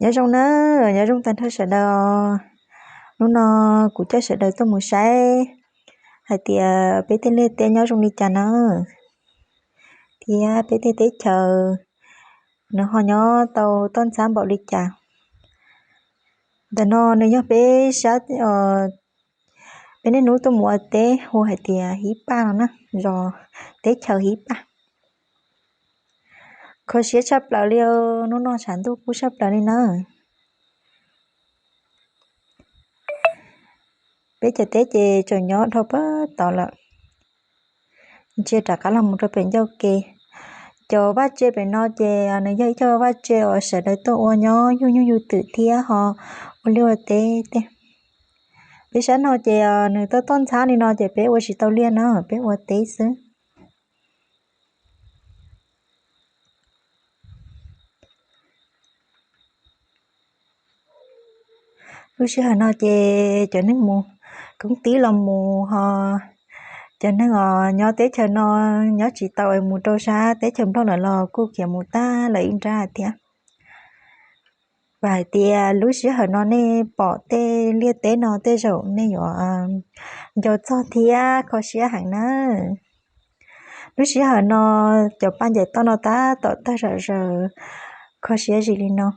Nyob zoo na, nyob zoo tag nrho sawv daws. Hnub no kuv coj sawv daws tuaj mus saib hais tias peb tej liaj teb nyob zoo li cas na, thiab peb tej teb chaws nws ho nyob tau toj ntxhab npaum li cas. Ntawm no nws yog peb sab, peb niaj hnub tuaj mus ua teb hu hais tias Hib Paj no na, zos teb chaws Hib Paj. Kho siab tshaj plaws li, hnub no tshav ntuj kub tshaj plaws li na. Peb cov teb ces tseem nyob dhau pag tod lawm, ntsia rov qab los mus rau pem ncauj ke. Cov vaj tse pem no ces nws yog ib co vaj tse uas sawv daws tuaj ua nyob yug nyuj yug twm thiab ho ua liaj ua teb tej. Peb sab no ces nws toj toj ntxhab li no ces peb ua tsis tau liaj na, peb ua teb xwb. Lub sij hawm no ces cov neeg mus koob tib los mus ho, cov neeg os nyob teb chaws no nyob tsis tau es mus rau sab teb chaws Nplog lawm los kuj khiav mus tag lawm ib nrab thiab. Vam hais tias lub sij hawm no nej pom tej liaj teb no tej zaum nej yuav nco txog thiab kho siab heev na. Lub sij hawm no cov paj ncaim toj no tab tom tawg zom zaws, kho siab zim li no.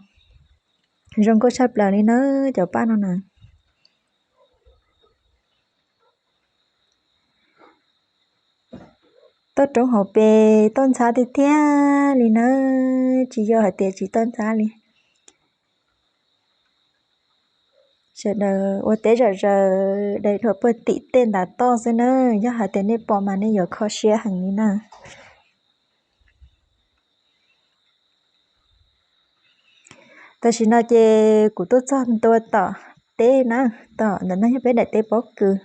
Zoo nkauj tshaj plaws li na cov paj no na. Toj roob hauv pes toj ntxhab tiag tiag li na, tsis yog hais tias tsis toj ntxhab li. Sawv daws ua teb zom zaws dai dua puag tim tej ntav toj xwb na, yog hais tias nej pom mas nej yuav kho siab heev li na. Tam sim no ces kuv tuaj txog ntua tom teb na, tom ntawm no yog peb daim teb pob kws.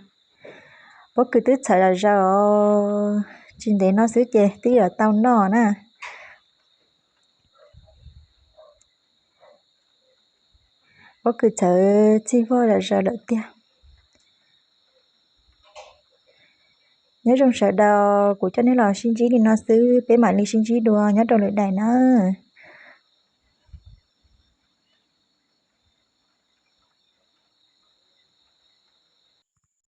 Pob kws twb txhawv zom zaws os, tsis ntev no xwb ces twb yuav tau noj na. Pob kws txhawv txij vog zom zaws lawm tiag. Nyob zoo sawv daws, kuv coj nej los sib ntsib li no xwb, peb mam li sib ntsib dua nyob rau lwm daim nawb.